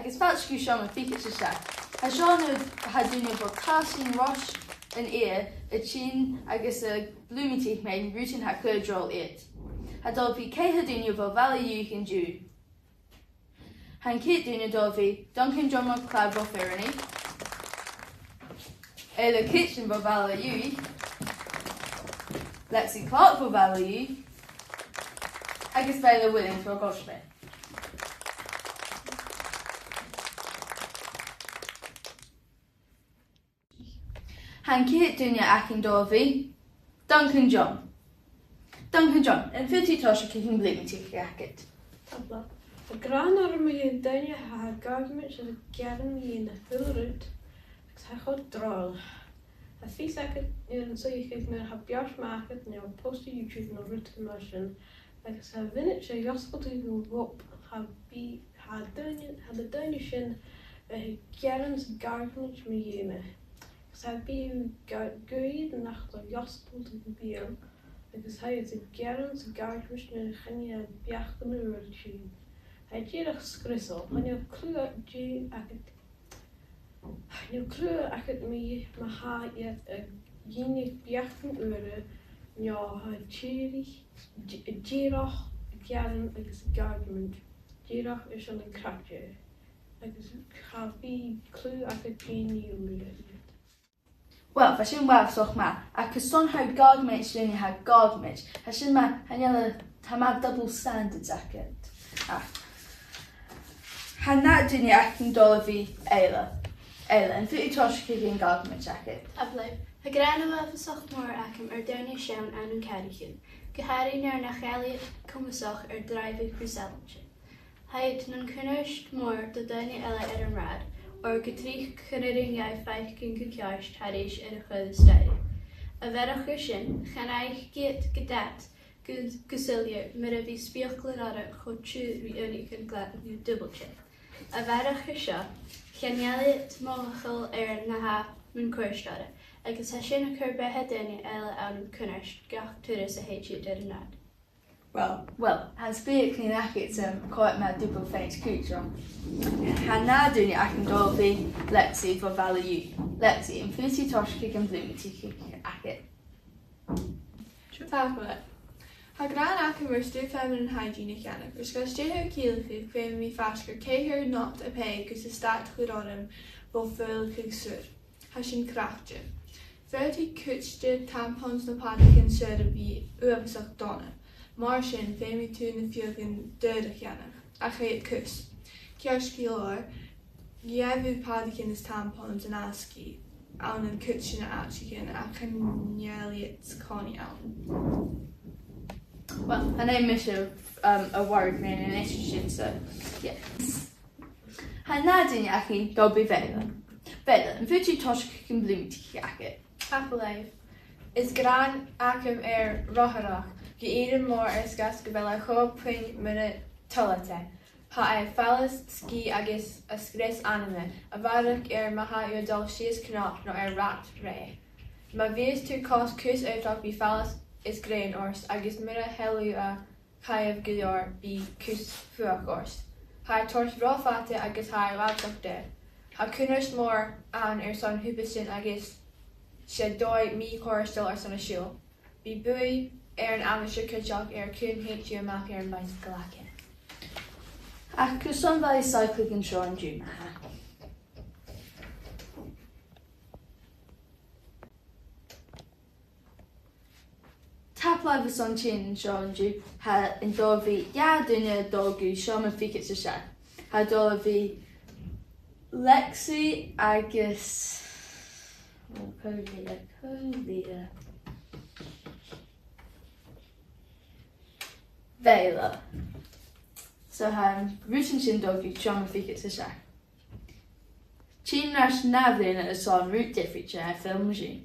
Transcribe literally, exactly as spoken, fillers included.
Agus fàilte gu seo, mo phiuthar-sa. Tha seo an rud a tha daoine a' faighinn roimhe sin a' tighinn agus a' bhliadhnaicheadh mu rudan a tha a' cur dragh iad. Tha dol a bhith ceithir daoine bho Bhaile Ùr an-diugh. Tha an ceud duine dol a bhith Duncan John MacLeod bho Fìrinn, Eilean Kitchen bho Bhaile Ùr, Lexi Clark bho Bhaile Ùr, agus Viola Williams bho Ghlaschu. Tha an ceud duine againn dol a bhith Duncan John. Duncan John, am faod thu tòiseachadh aig a' bhliadhna a th' agad? Tapadh leibh. Tha gràin orm mu dheidhinn daoine a tha a' gabhail air a' ghearan mu dheidhinn a h-uile rud, agus tha e cho droll. Tha fios agad nuair a suidhicheas tu mar a tha beart mhath agad no post air YouTube no rudeigin mar sin, agus tha a' mhionaid a dh'fhosglas tu do Whoop, tha bi-, tha daoine, tha na daoine sin a' gearan 's a' gàirdeanan mu dheidhinn e. Agus tha e bith ga-, gaoth nach do dh'fhosgail tu do bheul, agus tha iad a' gearan 's a' gàirdeanan nuair a choinnich iad beachdan ùra tighinn. Tha e dìreach sgriosail, chan eil cliù dè agad, chan eil cliù agad mu, ma tha iad a' dèanamh beachdan ùra, no tha iad dìreach, di-, dìreach a' gearan agus a' gàirdeanan, dìreach airson an craicte. Agus cha bhi cliù agad dè nì thu leis iad. Uill, bha sin uabhasach math, ach carson a tha gàirdeanan, sin a tha gàirdeanan. Tha sin math, chan eil, tha mi double standards agad. Ach tha an ath duine againn dol a bhith Eilean. Eilean, am faod thu tòiseachadh aig a' ghàirdeanan agad? Tapadh leibh. Tha gràin uabhasach mòr agam air daoine sean ann an Carrick-oidh, gu h-àraidh nuair nach eil iad comasach air dràibheadh gu sàbhailte. Tha iad nan cunnart mòr do dhaoine eile air an rathad, oir gu tric chan urrainn dhaibh faicinn gu ceart thairis air a' chùl-staighre. A bharrachd air sin, chan fhaic iad gu dad gu, gu soilleir mura bi speuclairean orra cho tiugh ri uinneagan glainne no dùbailte. A bharrachd air seo, chan eil iad mothachail air na tha mun cuairt orra, agus tha sin a' cur beatha dhaoine eile ann an cunnart gach turas a thèid iad air an rathad. Uill, uill, tha speuclairean agad, um, cò am dùbailte fhèin 's cùiteach. Tha an ath duine againn dol a bhith Lexi bho Bhaile Ùr. Lexi, am faod thu tòiseachadh aig a' bhliadhna a th' agad? Tapadh leibh. Tha gràin agam air stuth feamainn an hygiene a cheannach. Air sgàth stèidheachadh a chiallaidh, feumaidh mi faisg air ceithir not a pè gus an stad a chur orm bho fhuil gu saor. Tha sin craicte. Faodaidh cuid de tampons no padaichean saora a bhith uabhasach dona. Mar sin, feumaidh tu na fiachan daor a cheannach, ach tha iad cus. Ceart gu leòr, gheibh thu padaichean is tampons an-asgaidh ann an cuid de na h-àiteachan, ach chan eil iad an-còmhnaidh ann. Uill, chan eil mise, um, a' bhàrr mu dheidhinn a-nis, so, yeah. Tha an ath duine againn dol a bhith Viola. Viola, am faod thu tòiseachadh aig a' bhliadhna a th' agad? Tapadh leibh. Is gràin agam air rothaireachd gu ìre mòr air sgàth 's gu bheil e cho puing mura toil leat e. Tha e faileas, sgìth agus a' sgrios anama, a bharrachd air ma tha thu a' dol sìos cnoc no air rathad rèidh. Ma bhios tu cosg cus aotrom, bidh faileas is grèin ort, agus mura h-eil thu a' chaitheamh gu leòr, bidh cus fuachd ort. Tha e a' toirt ro fhada agus tha e uabhasach daor. Tha cunnart mòr ann airson thubaistan agus 's e dòigh mì-chofhurtail airson a siubhal. Bidh buaidh air an aimsir cuideachd air cuin thèid thu a-mach air am baidhsagal agad. Ach carson a bha thu a' saoilsinn an seo an-diugh, ma-thà? Tapadh leibh airson tighinn an seo an-diugh. Tha an dà bhith, dà dhuine a' dol gu seo, mo phiuthar-sa. Tha dol a bhith Lexi agus, o, cò bhiodh, cò bhiodh? Viola. So tha an rud sin a' dol gu seo, mo phiuthar-sa. Tha an ath bhliadhna a-nis rud diofraichte air a' fhilm sin.